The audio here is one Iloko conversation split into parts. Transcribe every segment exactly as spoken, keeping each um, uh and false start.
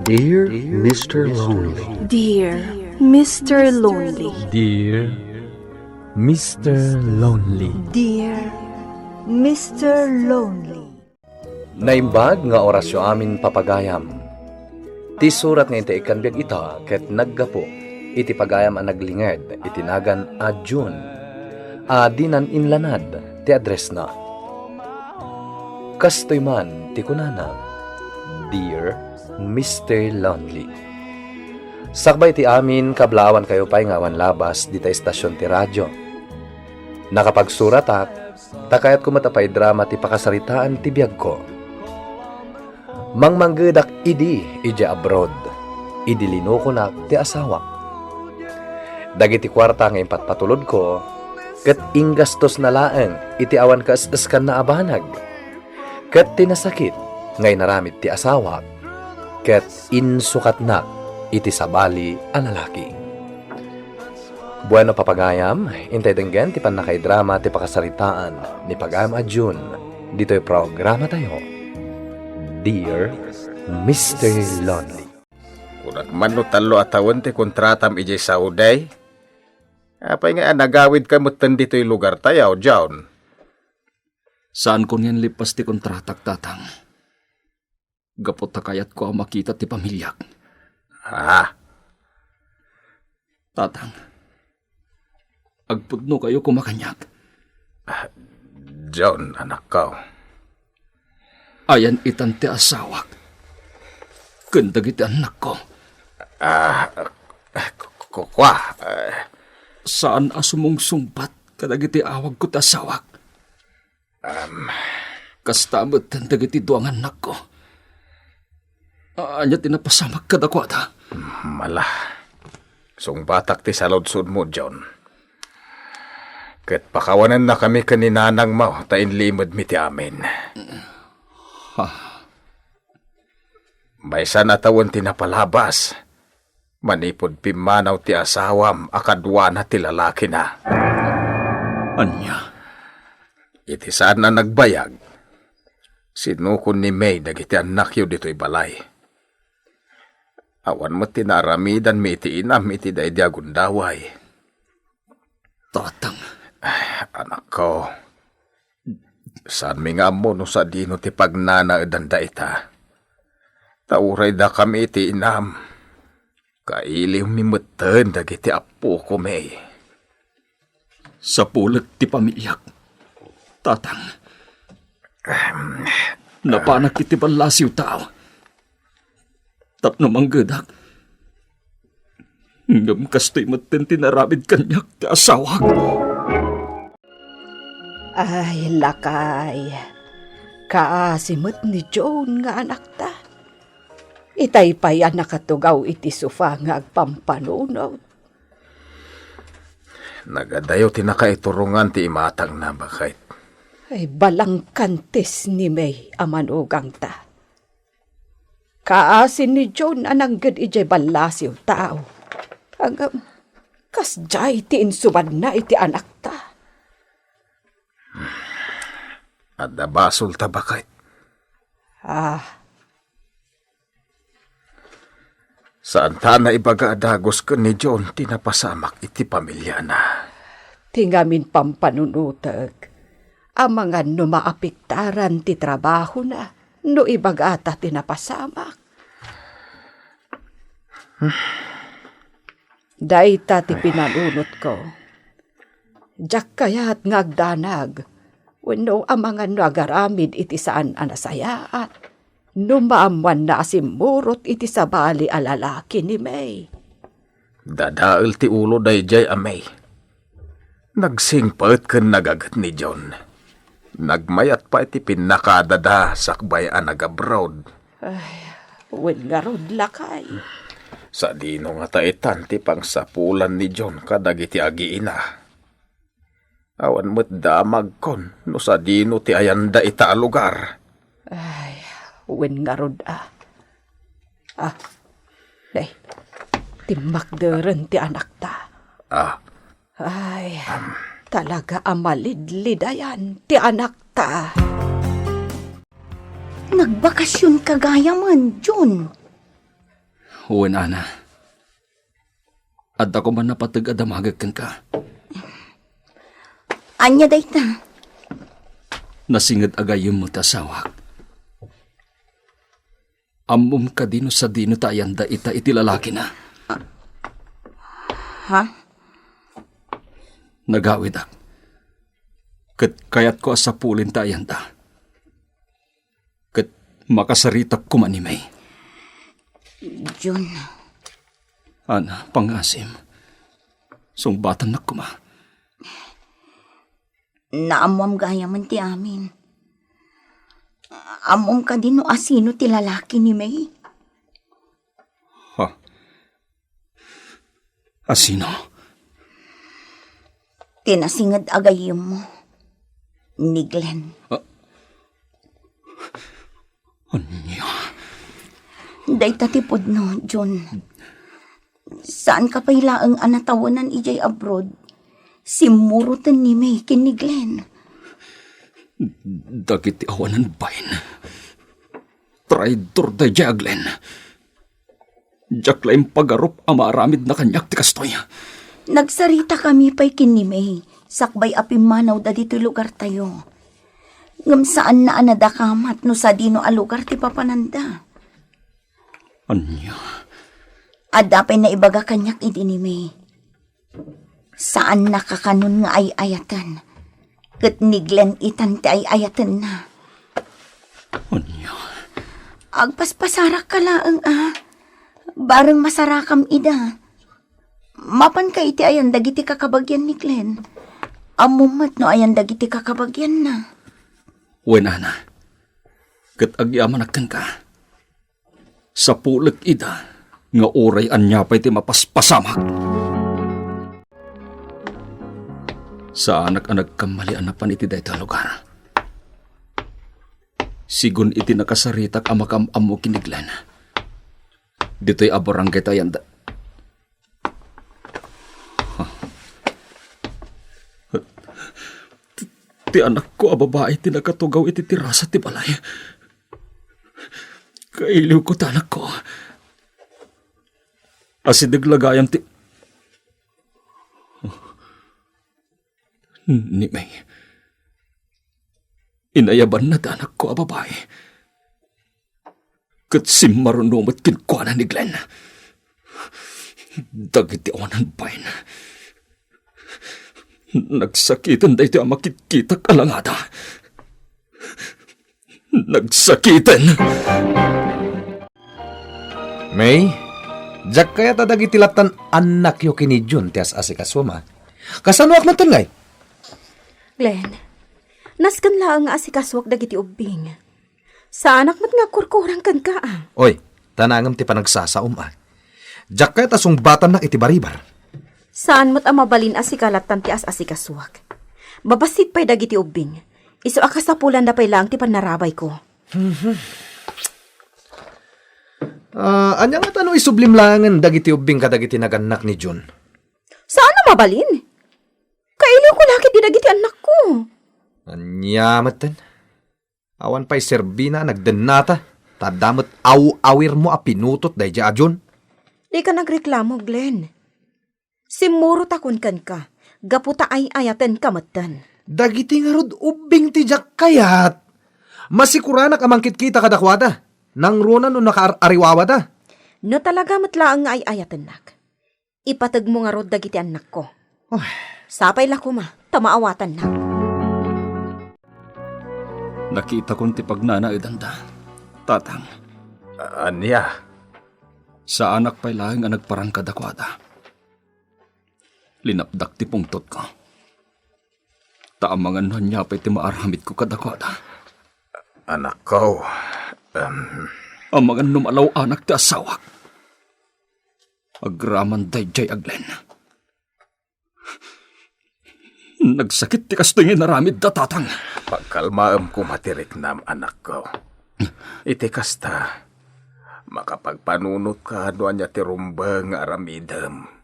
Dear Mister Lonely. Dear Mister Lonely. Dear Mister Lonely. Dear Mister Lonely. Naimbag nga orasyo amin, papagayam. Ti surat nga intay ikkan biag ita ket naggapu iti pagayam a naglinged iti nagan a June a dinan inlanad ti addressna. Kastoy man ti kunana, "Dear Mister Lonely." Sakbay ti amin, kablaawankayo pay nga awan labas dita estasion ti radio. Nakapagsuratak, ta kayatko met a paidrama ti pakasaritaan ti biagko. Mangmanggedak idi idiay abroad, idi linukonak ti asawak. Dagiti kuarta nga impatpatulodko, ket inggastosna laeng iti awan kaes-eskanna a banag. Ket ti nasakit nga inaramid ti asawak, ket insukatnak iti sabali a lalaki. Bueno, papagayam, intay denggen ti pannakaidrama ti pakasaritaan ni pagayam a June ditoy programatayo, Dear Mister Lonely. Kunak man no tallo a tawen ti kontratam idiay Saudi? Apay nga anagawidka metten ditoy lugartayo, John? Saanko nga inlippas ti kontratak, Tatang. Gapu ta kayatko a makita ti pamiliak. Ah. Tatang, agpudnokayo koma kaniak. John, anakko. Ayan itan ti asawak ken dagiti annakko. Ah, ku-, ku-, kua, eh. Saan a sumungsungbat kadagiti awagko ti asawak. Am. Kasta met dagiti dua nga annakko. Ania ti napasamak kadakuada? Mala. Sungbatak ti saludsodmo, John. Ket pakawanennakami ken ni nanangmo ta inlimedmi ti amin. Ha? Maysa a tawen ti napalabas. Manipud pimmanaw ti asawam a kaduana ti lalakina. Ania? Iti saan a nagbayag, sinukon ni May dagiti annakyo ditoy balay. Awan met ti naaramidanmi iti inam iti daydi a gundaway. Tatang. Anakko, saanmi nga ammo no sadino ti pagnanaedan dayta. Ta uray dakami iti inam, kailiwmi metten dagiti appokomi. Sapulet ti pamiliak, Tatang. Ahem. Napanak iti ballasiw tao. Tapno manggedak. Ngem kastoy metten ti naramid kaniak ti asawak. Ay, lakay. Kaasi met ni John nga anakta. Itay pay a nakatugaw iti sofa nga agpampanunot. Nagadayo ti nakaiturongan ti imatangna, baket. Ay, balangkantis ni May a manugangta. Kaasi ni John a nangged idiay ballasiw tao. Ngem, kasdiay ti insumanna iti anakta. Adda basolta, baket. Ah. Saanta a naibaga a dagus ken ni John ti napasamak iti pamiliana. Ti ngamin pampanunotek, amangan no maapektaran ti trabahona no ibagata ti napasamak. Dayta ti pinanunotko. Diak kayat nga agdanag wenno amangan no agaramid iti saan a nasayaat no maammoanna a simmurot iti sabali a lalaki ni May. Dadael ti ulo daydiay a May. Nagsingpet ken nagaget ni John. Nagmayat pay ti pinnakadada sakbay a nag-abroad. Ay, wen ngarud, lakay. Sadino ngata itan ti pangsapulan ni John kadagiti agiina? Awan met damagkon no sadino ti ayanda ita a lugar. Ay, wen ngarud a. Ah, nay, timmakderen ti anakta. Ah. Ay, talaga a malidlidayan ti anakta. Nagbakasionka gayamen, Jun. Wen, Ana. Adda koma napateg a damagek kenka. Ania dayta? Nasinged a gayyemmo ti asawak. Ammom kadi no sadino ta ayanda ita iti lalakina? Ha? Nagawidak. Ket kayatko a sapulen ta ayanda. Ket makasaritak koma ni May. Jun. Ana, pangasim. Sungbatannak koma. Naammoam gayamen ti amin. Ammom kadi no asino ti lalaki ni May? Ha? Asino? Ti nasinged a gayyemmo, ni Glenn. Ah. Ania? Dayta ti pudno, Jun. Saanka pay laeng a natawenan idiay abroad. Simmuroten ni May ken ni Glenn. Dagiti awanan bain. Traidor daydiay a Glenn. Diak la impagarup a maaramidna kaniak ti kastoy. Nagsaritakami pay ken ni May, sakbay a pimmanawda ditoy lugartayo. Ngem saanna a nadakamat no sadino a lugar ti papananda. Ania? Adda pay naibaga kaniak idi ni May. Saannaka kanon nga ay-ayaten. Ket ni Glenn itan ti ay-ayatenna. Ania? Agpaspasarakka laeng, a. Bareng masarakam ida. Mapanka iti ayan dagiti kakabagian ni Glenn. Ammom met no ayan dagiti kakabagianna. Wen, Ana. Ket agyamanak kenka. Sapulek ida nga uray ania pay ti mapaspasamak. Saanak a nagkammali a napan iti dayta a lugar. Sigun iti nakasaritak a makaam-ammo ken ni Glenn. Ditoy a barangay ta ayan da-, Ti anakko a babai ti nakatugaw iti terasa ti balay. Kailiwko ti anakko. Asideg la gayam ti, ni May. Inayabanna ti anakko a babai. Ket simmaruno met kenkuana ni Glenn. Dagiti awanan bain. Nagsakiten daytoy a makitkitak a langada. Nagsakiten! May, diak kayat a dagiti lattan annakyo ken ni Jun ti as-asikasuem, a. Kasanoak metten ngay? Glenn, nasken laeng nga asikasuak dagiti ubbing. Saanak met nga agkurkurang kenka, a. Oy, ta nangem ti panagsasaom, a. Diak kayat a sungbatannak iti baribar. Saan met a mabalin a sika lattan ti as-asikasuak. Babassit pay dagiti ubbing. Isu a kasapulanda pay laeng ti pannarabayko. Ah, ania ngata no isublim laengen dagiti ubbing kadagiti nagannak ni Jun? Saan a mabalin. Kailiwko la ketdi dagiti annakko. Ania metten? Awan pay serbina a nagdennata, ta adda met aw-awirmo a pinutot daydiay a Jun. Dika nagreklamo, Glenn. Simmurotakon kenka, gapu ta ay-ayatenka metten. Dagiti ngarud ubbing ti diak kayat. Masikuranak a mangkitkita kadakuada. Nangruna no nakaar-ariwawada. No talaga met laeng nga ay-ayatennak, ipategmo ngarud dagiti annakko. Oy. Sapay la koma, ta maawatannak. Nakitakon ti pagnanaedanda, Tatang. Ania? Saanak pay laeng a nagparang kadakuada. Linapdak ti pungtotko. Ta amangan no ania pay ti maaramidko kadakuada. Anakko, em. Amangan no malaw-anak ti asawak. Agraman daydiay a Glenn. Nagsakit ti kastoy nga inaramidda, Tatang. Pagkalmaem koma ti riknam, anakko. Iti kasta, makapagpanunotka no ania ti rumbeng nga aramidem.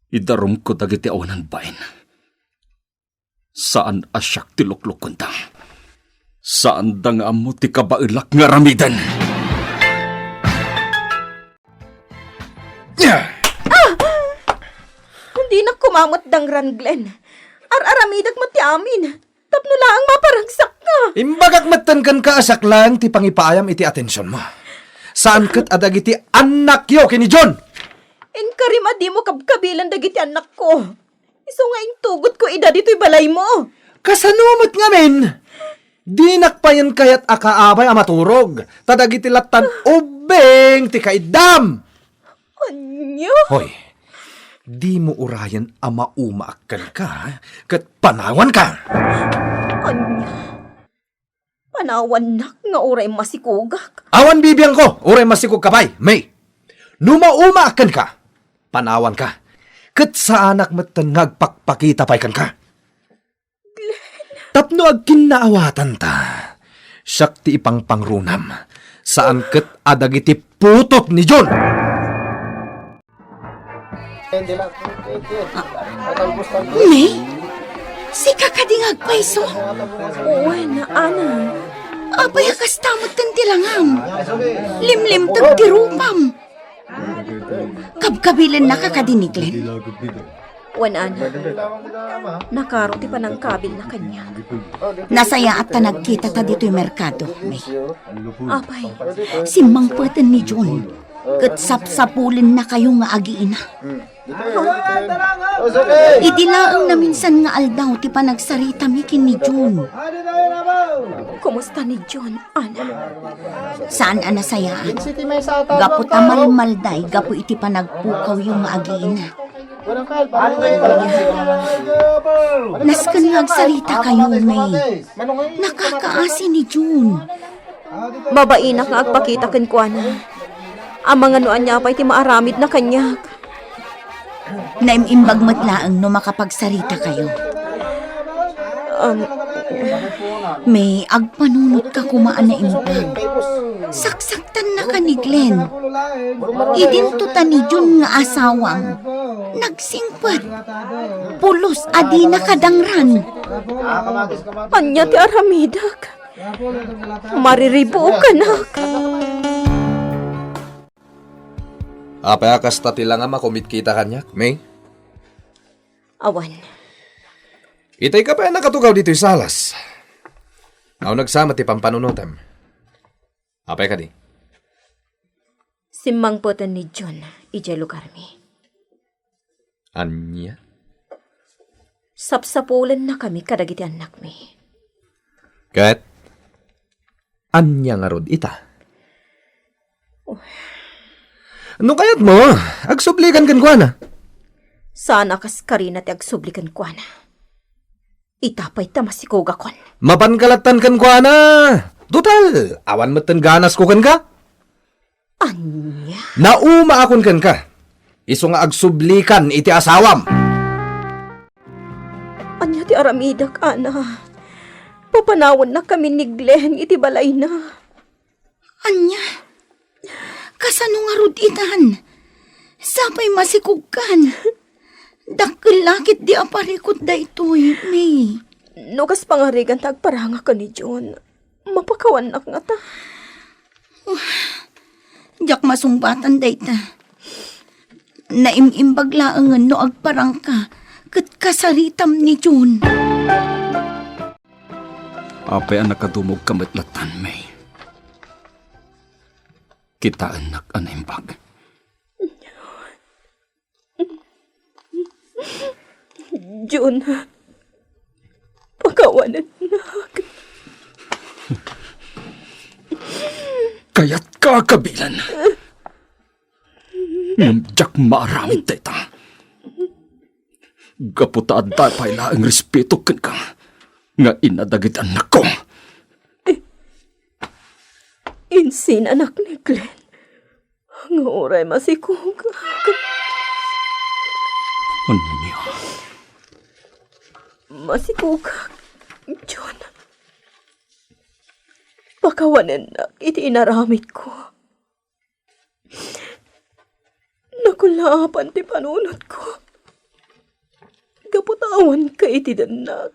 Idarumko dagiti awanan bain. Saan a siak ti luklukonda. Saanda nga ammo ti kabaelak nga aramiden. Dinak koma met dangran, Glenn. Ar-aramidek met ti amin. Tapno laeng maparagsakka. Imbagak metten kenka a siak laeng ti pangipaayam iti atensionmo. Saan ket a dagiti annakyo ken ni John. Inkarim a dimo kabkabilen dagiti annakko. Isu nga intugotko ida ditoy balaymo. Kasano met ngamin? Dinak payen kayat a kaabay a maturog, ta dagiti lattan ubbing ti kaiddam. Ania? Hoy, dimo urayen a maumaak kenka, ket panawanka. Ania? Panawannak nga uray masikogak? Awan bibiangko, uray masikogka pay, May. No maumaak kenka, panawanka. Ket saanak metten nga agpakpakita pay kenka. Tapno agkinnaawatanta, siak ti ipangpangrunam, saan ket a dagiti putot ni John. May? Sika kadi nga agpayso? Wen, Ana. Apay a kasta met ti langam? Limlimteg ti rupam. Kabkabilennaka kadi ni Glenn? Wen, Ana. Nakaro ti panangkabilna kaniak. Nasayaat ta nagkitata ditoy merkado, May. Apay? Simmangpeten ni John, ket sapsapulennakayo nga agiina. Idi laeng naminsan nga aldaw ti panagsaritami ken ni John. Kumusta ni John, Ana? Saan a nasayaat. Gapu ta malmalday gapu iti panagpukawyo nga agiina. Nasken nga agsarita kayo, May. Nakakaasi ni John. Mabainak nga agpakita kenkuana. Amangan no ania pay ti maaramidna kaniak. Naim-imbag met laeng no makapagsarita kayo. Um, May, agpanunotka koma a naimbag. Saksaktannaka ni Glenn. Idinto ta ni John nga asawam, nagsingpet. Pulos a dina kadangran. Ania ti aramidek? Mariribuokanak. Apay a kasta ti langam a kumitkita kaniak, May? Awan. Itay ka pay a nakatugaw ditoy salas. Awan nagsama ti pampanunotem. Apay kadi? Simmangpeten ni John idiay lugarmi. Ania? Sapsapulennakami kadagiti annakmi. Ket ania ngarud ita? Oh. No kayatmo, agsublikan kenkuana. Saan a kas karina ti agsubli kenkuana. Ita pay ta masikogakon. Mapanka lattan kenkuana. Total, awan metten ganasko kenka. Ania? Naumaakon kenka. Isu nga agsublikan iti asawam. Ania ti aramidek, Ana? Papanawennakami ni Glenn iti balayna. Ania? Kasano ngarud itan? Sapay masikogkan. Dakkel la ketdi a parikut daytoy, May. No kas pangarigan ta agparangak ken ni John, mapakawannak ngata. Diak masungbatan dayta. Naim-imbag laengen no agparangka ket kasaritam ni John. Apay a nakadumogka met lattan, May? Kitaennak a naimbag. John, pakawanennak. Kayatka a kabilen. Ngem diak maaramid dayta. Gapu ta adda pay laeng respeto kenka nga ina dagiti annakko. Insinanak ni Glenn nga uray masikogak. Ania? Masikogak, John. Pakawanennak iti inaramidko. Nakulaapan ti panunotko. Gapu ta awanka iti dennak.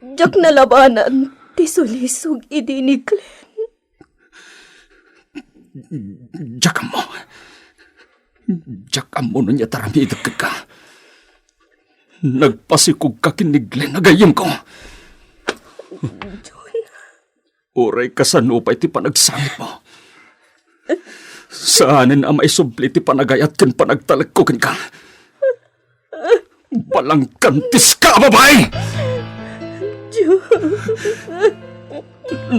Diak nalabanan ti sulisog idi ni Glenn. Diak ammo. Diak ammo no ania ti aramidek kenka. Nagpasikogka ken ni Glenn a gayyemko. Uray kasano pay ti panagsangitmo, saanen a maisubli ti panagayat ken panagtalekko kenka. Balangkantis ka a babai! John.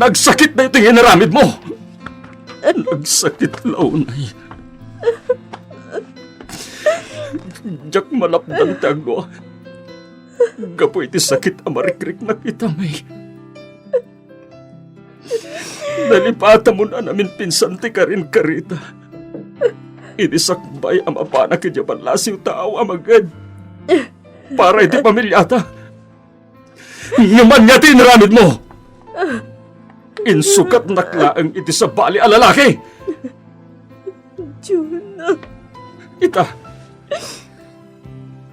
Nagsakit daytoy nga inaramidmo. Nagsakit la unay. Diak malapdan ti aglua gapu iti sakit a marikriknak ita, May. Nalipatamon a naminpinsan ti karinkarita idi sakbay a mapanak idiay ballasiw taaw a maged para iti pamiliata. Ngem ania ti inaramidmo? Insukatnak laeng iti sabali a lalaki. John. Ita,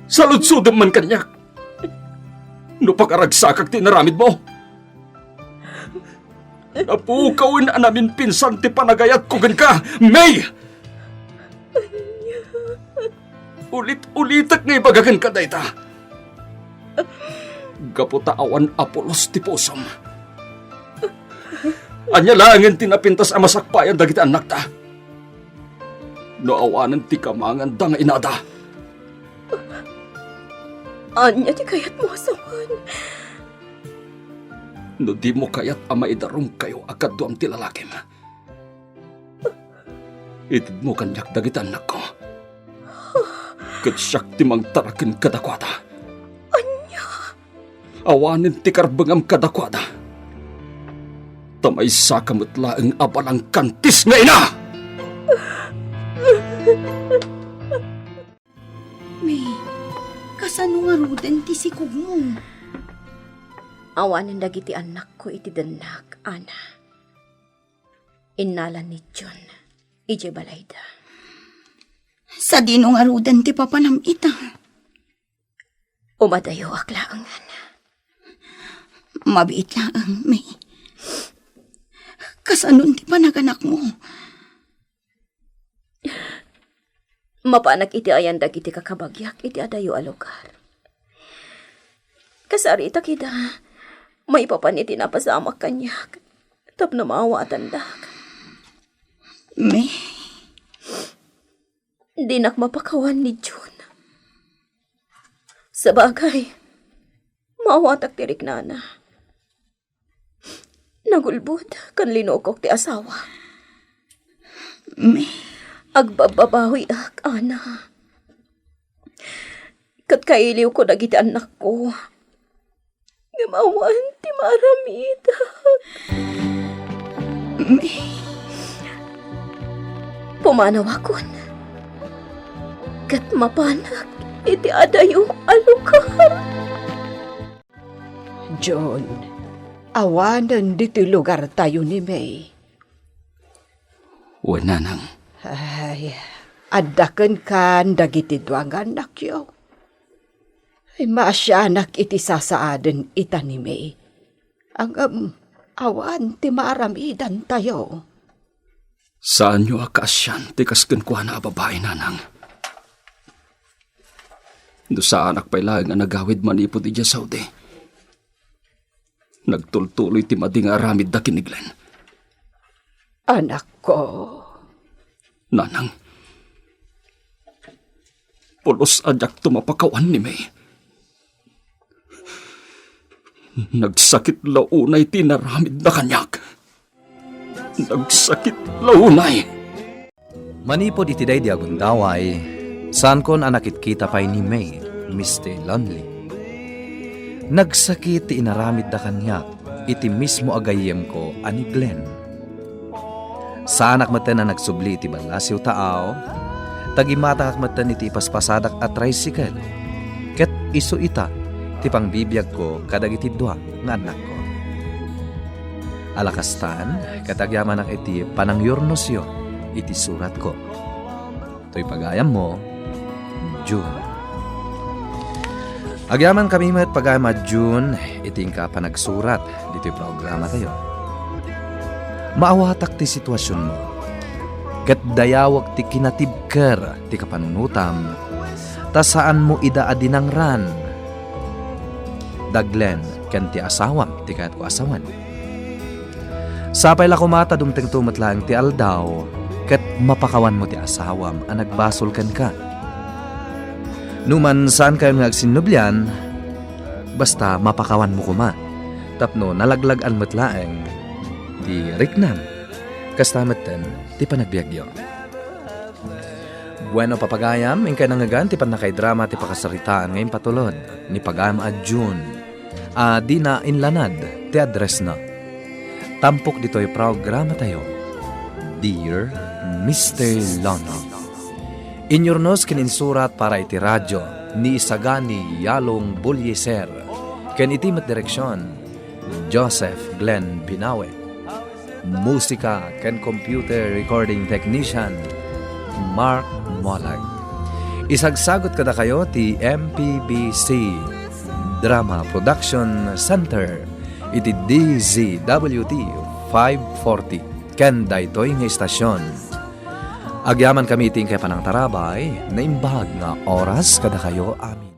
saludsodem man kaniak no pakaragsakak ti inaramidmo. Napukawen a naminpinsan ti panagayatko kenka, May! Ulit-ulitek nga ibaga kenka dayta. Gapu ta awan a pulos ti pusom. Ania laengen ti napintas a masakbayan dagiti annakta no awanen ti kamanganda nga inada? Ania ti kayatmo a sawen? No dimo kayat a maidarumkayo a kaduam ti lalakim, itedmo kaniak dagiti annakko. Ket siak ti mangtaraken kadakuada. Ania? Awanen ti karbengam kadakuada. Ta maysaka met laeng a balangkantis nga ina! May, kasano ngaruden ti sikogmo? Awanen dagiti annakko iti dennak, Ana. Innalan ni John idiay balayda. Sadino ngaruden ti papanam ita? Umadayoak laengen. Mabiit laeng, May. Kasanon ti panaganakmo? Mapanak iti ayan dagiti kakabagiak iti adayo a lugar. Kasaritak ida, maipapan iti napasamak kaniak tapno maawatandak. May. Dinak mapakawan ni John. Sabagay, maawatak ti riknana. Nagulbod ken linukok ti asawa. May. Agbabbabawiak, Ana. Ket kailiwko dagiti annakko. Ngem awan ti maaramidak. May. Pumanawakon. Ket mapanak iti adayo a lugar. John, awanen ditoy lugartayo ni May. Wen, Nanang. Ay, adda kenkan dagiti dua nga annakyo. Ay, maasianak iti sasaaden ita ni May. Ngem awan ti maaramidantayo. Saanyo a kaasian ti kas kenkuana a babai, Nanang. No saanak pay laeng a nagawid manipud idiay Saudi, nagtultuloy ti madi nga aramidda ken ni Glenn. Anakko. Nanang, pulos a diakto mapakawan ni May. Nagsakit la unay ti inaramidna kaniak. Nagsakit la unay. Manipud iti daydi a gundaway, saankon a nakitkita pay ni May, Mister Lonely. Nagsakit ti inaramidda kaniak iti mismo a gayyemko a ni Glenn. Saanak metten a nagsubli iti ballasiw taaw, ta gimmatangak metten iti ipaspasadak a tricycle, ket isu ita ti pangbibiagko kadagiti dua nga annakko. Ala kastan, ket agyamanak iti panangyurnosyo iti suratko. Toy pagayammo, June. Agyamankami met pagayam a June iti inka panagsurat ditoy programatayo. Maawatak ti situasionmo. ket dayawek ti kinatibker ti kapanunotam, ta saanmo ida a dinangran. Da Glenn ken ti asawam ti kayatko a sawen. Sapay la koma ta dumtengto met laeng ti aldaw ket mapakawanmo ti asawam a nagbasol kenka. Numan saankayon nga agsinnublian, basta mapakawanmo koma tapno nalaglag-an met laeng ti riknam. Kasta metten ti panagbiagyo. Bueno, papagayam, inkay nangngegan ti pannakaidrama ti pakasaritaan nga impatulod ni pagayam a June a dina inlanad ti addressna. Tampok ditoy programatayo, Dear Mister Lono. Inyurnos ken insurat para iti radio ni Isagani Yalong Bulyeser ken iti met direksion, Joseph Glenn Binawe. Musika ken computer recording technician, Mark Molag. Isagsagot kadakayo ti M P B C Drama Production Center iti D Z W T five forty ken daytoy nga istasyon. Agyamankami iti inkay panangtarabay, naimbag nga oras kadakayo amin.